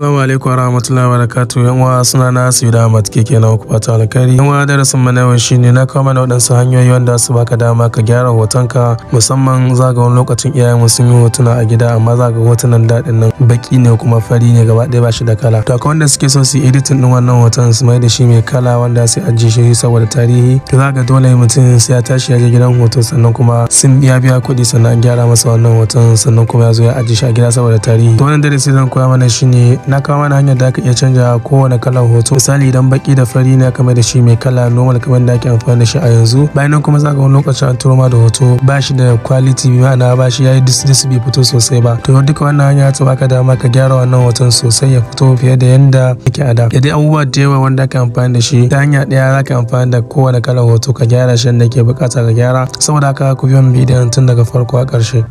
Assalamu alaikum warahmatullahi wabarakatuh. Yan uwa, suna na Sayyid Ahmad keke na ku fata alkhairi. Yan uwa, darasin mu na yau shine na kawo mana waɗansu hanyoyi wanda su baka dama ka gyara hotonka. Musamman za ga wani lokacin iyayen mu sun yi hotuna a gida, amma za ga hotunan daɗin nan baki ne kuma fari ne gaba ɗaya, ba shi da kala. To akwai wanda suke so su yi editing din wannan hoton su mai da shi mai kala wanda sai ajiye shi saboda tarihi. To za ga dole mutum sai ya tashi ya je gidan hoto, sannan kuma sun biya kuɗi, sannan an gyara masa wannan hoton, sannan kuma ya zo ya ajiye shi a gida saboda tarihi. To wannan darasi zan koya mana shine na kawo mana hanyar da aka iya canja kowane kalan hoto. Misali, idan baki da fari ne, aka mai da shi mai kala normal kamar da ake amfani da shi a yanzu. Bayan nan kuma zaka wani lokacin an turo ma da hoto ba shi da quality, bi ma'ana ba shi yayi dis bai fito sosai ba. To duka wannan hanya ta baka dama ka gyara wannan hoton sosai ya fito fiye da yanda yake a da. Da dai abubuwa da yawa wanda aka amfani da shi ta hanya ɗaya, zaka amfani da kowane kalan hoto ka gyara shi yanda ke bukata ka gyara. Saboda haka ku biyo bidiyon tun daga farko a ƙarshe.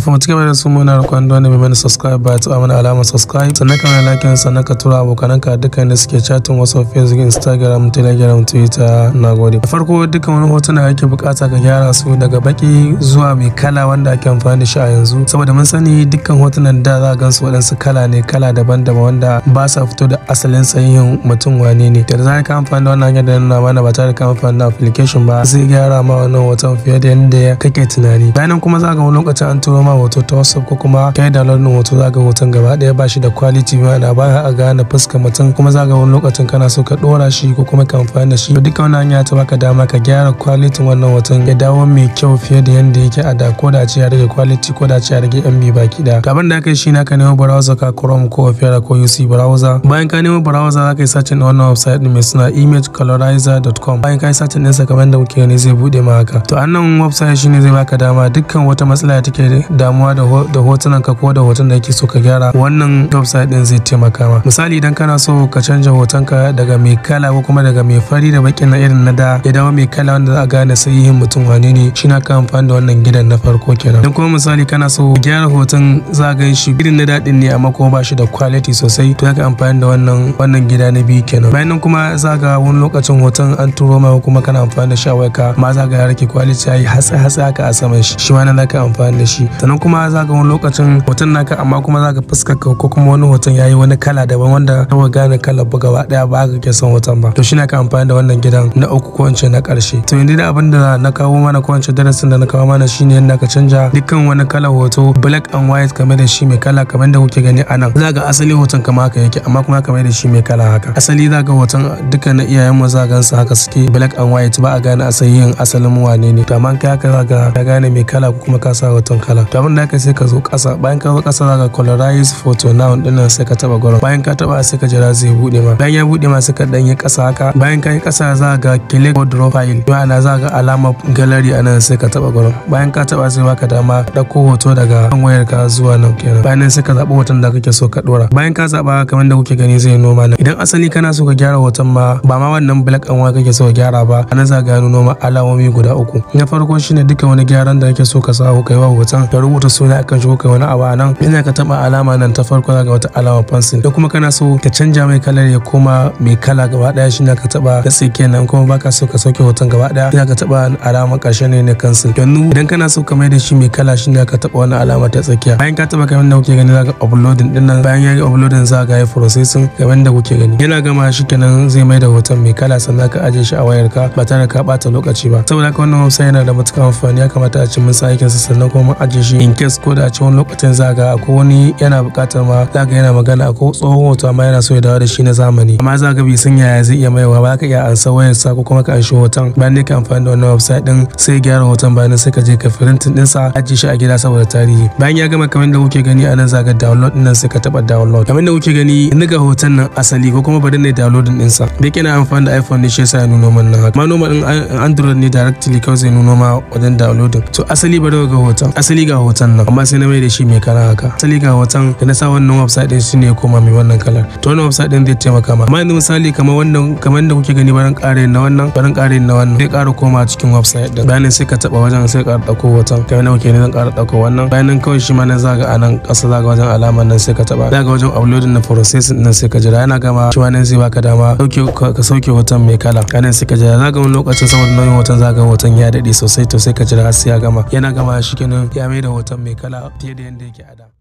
Kuma ci gaba da su, muna roƙon wanda bai mana subscribe ba, taɓa mana alamar subscribe, sannan ka mana like, sannan ka tura abokananka dukkan da suke chatting, WhatsApp, Facebook, Instagram, Telegram, Twitter. Nagode. Da farko, dukkan wani hotuna ake bukata ka gyara su daga baki zuwa mai kala wanda ake amfani da shi a yanzu, saboda mun sani dukkan hotunan da za a gansu waɗansu kala ne, kala daban-daban, wanda ba sa fito da asalin sahihin mutum wane ne. Da zarar ka amfani da wannan hanyar da nuna mana, ba tare da ka amfani da application ba, zai gyara ma wannan hoton fiye da yadda kake tunani. Bayan nan kuma za ga wani lokacin an turo ma hoto ta WhatsApp ko kuma kai download din hoto, zaka hoton gaba ɗaya ba shi da quality, ma'ana ba a gane fuskar mutum. Kuma zaka wani lokacin kana so ka ɗora shi ko kuma ka amfani da shi. Duka wannan hanya ta baka dama ka gyara quality wannan hoton ya dawo mai kyau fiye da yanda yake a da, ko da ce ya rage quality, ko da ce ya rage MB baki ɗaya. To abin da aka yi shi ne ka nemo browser ka, Chrome ko Opera ko UC browser. Bayan ka nemo browser, zaka yi searching din wannan website din mai suna imagecolorizer.com. Bayan ka yi searching ɗinsa kamar yadda kuke gani, zai buɗe ma haka. To annan website shine zai baka dama dukkan wata matsala da take damuwa da hotunan ka ko da hoton da yake so ka gyara, wannan website din zai taimaka ma. Misali, idan kana so ka canja hoton ka daga mai kala ko kuma daga mai fari da baki na irin na da ya dawo mai kala wanda za a gane sahihin mutum wane ne, shi na ka amfani da wannan gidan na farko kenan. Idan kuma misali kana so gyara hoton, za a gan shi irin na daɗin ne amma kuma ba shi da quality sosai, to ka amfani da wannan gida na biyu kenan. Bayan nan kuma za ga wani lokacin hoton an turo ma kuma kana amfani da shi a wayarka ma, za ga ya rage quality, yayi hatsi hatsi haka a saman shi, shi ma nan zaka amfani da shi. Sannan kuma za ga wani lokacin hoton naka amma kuma za ka fuskar ka ko kuma wani hoton yayi wani kala daban wanda ba gane kalar ba gaba daya, ba haka ke son hoton ba, to shi ne ka amfani da wannan gidan na uku ko in ce na karshe. To yanzu da abin da na kawo mana ko in ce darasin da na kawo mana shine yadda ka canja dukkan wani kalar hoto black and white kamar da shi mai kala kamar da kuke gani a nan. Za ga asali hoton kama haka yake, amma kuma kamar da shi mai kala haka. Asali za ga hoton dukkan na iyayen mu, za ga su haka suke black and white, ba a gane asalin asalin wane ne. To amma kai haka za ga ka gane mai kala ko kuma ka sa hoton kala. To abin da aka sai ka zo ƙasa. Bayan ka zo ƙasa, za ka colorize photo now din nan, sai ka taba gurin. Bayan ka taba, sai ka jira zai bude ma. Bayan ya bude ma, sai ka dan yi ƙasa haka. Bayan ka yi ƙasa, za ga click or draw file, ma'ana za ga alamar gallery a nan, sai ka taba gurin. Bayan ka taba, sai baka dama ɗauko hoto daga kan wayar ka zuwa nan kenan. Bayan nan sai ka zaɓi hoton da kake so ka ɗora. Bayan ka zaɓa, kamar da kuke gani, zai noma nan. Idan asali kana so ka gyara hoton ma, ba ma wannan black and white kake so ka gyara ba, a nan za ka gano ma alamomi guda uku. Na farko shine dukkan wani gyaran da kake so ka sa kai wa hoton, ka rubuta suna akan shi ko kai wani abu a nan. Ina ka taba alama nan ta farko, zaka wata alama pencil. Da kuma kana so ka canja mai kalar ya koma mai kala gaba daya, shine ka taba da kenan. Kuma baka so ka sauke hoton gaba daya, ina ka taba alama karshe ne na cancel. Yanzu idan kana so ka mai da shi mai kala, shine ka taba wannan alama ta tsakiya. Bayan ka taba, kamar da kuke gani, zaka uploading din nan. Bayan ya yi uploading, za ga ya processing kamar da kuke gani. Yana gama shi kenan, zai mai da hoton mai kala, sannan ka aje shi a wayarka ba tare da ka bata lokaci ba. Saboda haka wannan website yana da matukar amfani, ya kamata a ce mun san aikinsa, sannan kuma mun aje shi in case ko da a ce wani lokacin za ga akwai wani yana buƙatar ma, za ga yana magana ko tsohon hoto amma yana so ya dawo da shi na zamani, amma za ga bai san yaya zai iya maiwa ba. Ka iya ansa wayar sa ko kuma ka anshi hoton. Bayan ka amfani da wannan website din, sai gyara hoton. Bayan sai ka je ka printing din sa, ajiye shi a gida saboda tarihi. Bayan ya gama, kamar da kuke gani a nan, za ga download din nan, sai ka taba download. Kamar da kuke gani, ni ga hoton nan asali, ko kuma bari ne downloading din sa. Da yake na amfani da iPhone ne, shi yasa ya nuno man nan haka. Ma normal din Android ne, directly kawai zai nuno ma wajen downloading. To asali bari ga hoton asali, ga hoton nan, amma sai na mai da shi mai kala haka. Asali ga hoton da na sa wannan website din shine ya koma mai wannan kalar. To wannan website din zai taimaka ma. Amma yanzu misali kamar wannan, kamar yadda kuke gani, barin ƙara na wannan, barin ƙara na wannan, zai ƙara koma cikin website din. Bayan sai ka taba wajen, sai ka ƙara ɗauko hoton. Kamar yadda kuke gani, zan ƙara ɗauko wannan. Bayan nan kawai shi ma nan za ga a nan ƙasa, za ga wajen alamar nan, sai ka taba, za ga wajen uploading na processing nan, sai ka jira. Yana gama, shi ma nan zai baka dama ka sauke hoton mai kala. Kanan sai ka jira. Za ga wani lokacin saboda nauyin hoton, za ga hoton ya daɗe sosai. To sai ka jira har sai ya gama. Yana gama, shi kenan, ya mai da hoton mai kala fiye da yadda yake a da.